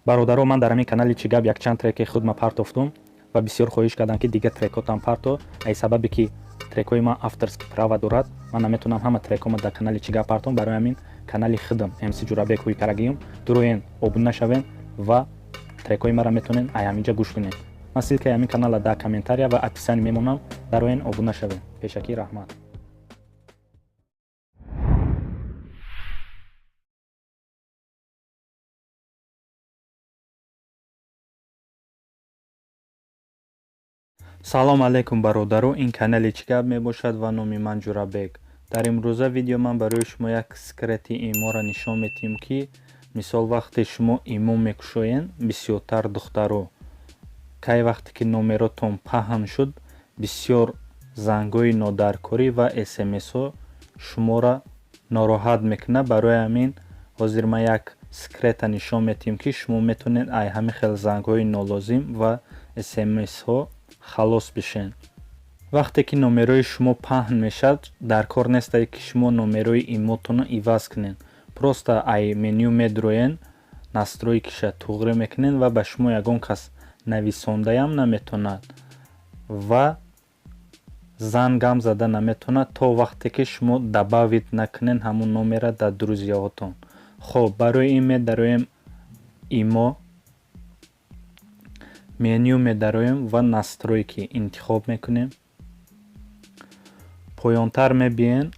Бародаро, ман дар ҳамин канали «Чӣ гап» якчанд треки худма партофтум ва бисёр хоҳиш кардам, ки дигар трекотам парто. Ай сабабе ки трекҳои ман авторский права дорад, ман наметавонам ҳама трекҳома дар канали «Чӣ гап» партом. Барои ҳамин канали худам МС Ҷурабек ҳуй карагиюм, дуроен, обуна шавен ва трекҳои маро метавонед ай ҳаминҷа гӯш кунед. Ман ссылкаи ҳамин каналла дар комментария ва описание мемонам, дароен, обуна шавед. Пешакӣ раҳмат. Салом алейкум, бародаро! Ин канали «Чӣ гап» мебошад ва номи ман Ҷурабек. Дар имрӯза видео ман барои шумо як секрети иморо нишон медиҳем, ки мисол вақте шумо имо мекушоен, бисёртар духтаро, кай вақте ки номеротон паҳн шуд, бисёр зангҳои нодаркорӣ ва смсҳо шуморо нороҳат мекунад. Барои ҳамин ҳозир ман як секрета нишон медиҳем, ки шумо метавонед ай ҳамин хел зангҳои нолозим ва смсҳо халос бишед. Вақте ки номерои шумо паҳн мешавад, дар кор нестае, ки шумо номерои имотонро иваз кунед. Просто ай меню медроен, настройкиша туғрӣ мекунед ва ба шумо ягон кас нависондаям наметавонад ва зангам зада наметавонад, то вақте ки шумо добавить накунед ҳамун номера дар друзьяҳотон. Хоб, барои ин медароем имо, меню медароем ва настройки интихоб мекунем. Поёнтар мебиен,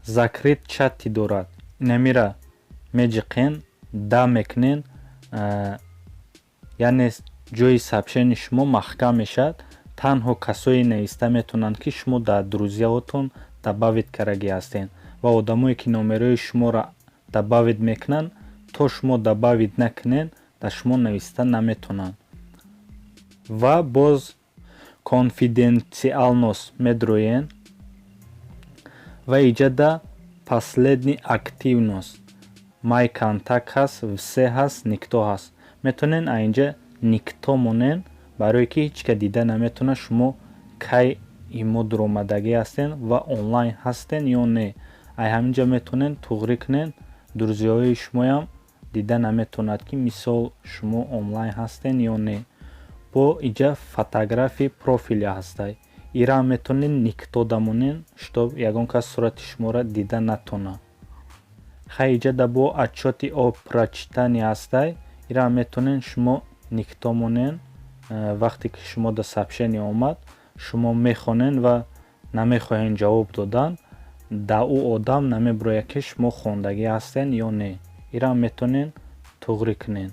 закрыть чаты дорад, инамира меҷиқен, да мекунен, яъне ҷои сообщении шумо маҳкам мешавад. Танҳо касое нависта метавонанд, ки шумо дар друзьяҳотон добавить кардагӣ ҳастед, ва одамое ки номерои шуморо добавить мекунанд, то шумо добавить накунед, дар шумо нависта наметавонанд. Ва боз конфиденциальность медроен ва иҷада последний активность, мои контакты ҳаст, все ҳаст, никто ҳаст. Метавонед инҷа никто монен, барое ки ҳеҷ ка дида наметавонад, шумо кай имо дуромадагӣ ҳастен ва онлайн ҳастен ё не. Ай ҳаминҷа метавонед туғрӣ кунед, друзьяҳои шумоям дида наметавонад, ки мисол шумо онлайн ҳастен ё не. Бо иҷа фотографии профиля ҳастай, ира метавонед никто дамонен, чтоб ягон кас сурати шуморо дида натонад. Хай, иҷада бо отчёты о прочтении ҳастай, ира метавонед шумо никто монен. Вақте ки шумо да сообщение омад, шумо мехонед ва намехоҳед ҷавоб додан, да ӯ одам намебирояд, ки шумо хондагӣ ҳастен ё не. Ира метавонед туғрӣ кунед.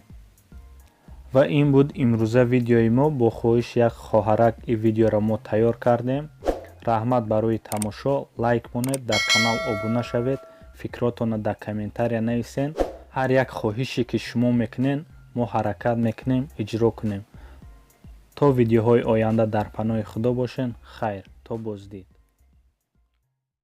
Ва ин буд имрӯза видеои мо. Бо хоҳиши як хоҳарак ин видеоро мо тайёр кардем. Раҳмат барои тамошо. Лайк монед, дар канал обуна шавед, фикротонро дар комментария нависед. Ҳар як хоҳише ки шумо мекунед, мо ҳаракат мекунем иҷро кунем. То видеоҳои оянда дар паноҳи Худо бошед. Хайр, то боздид.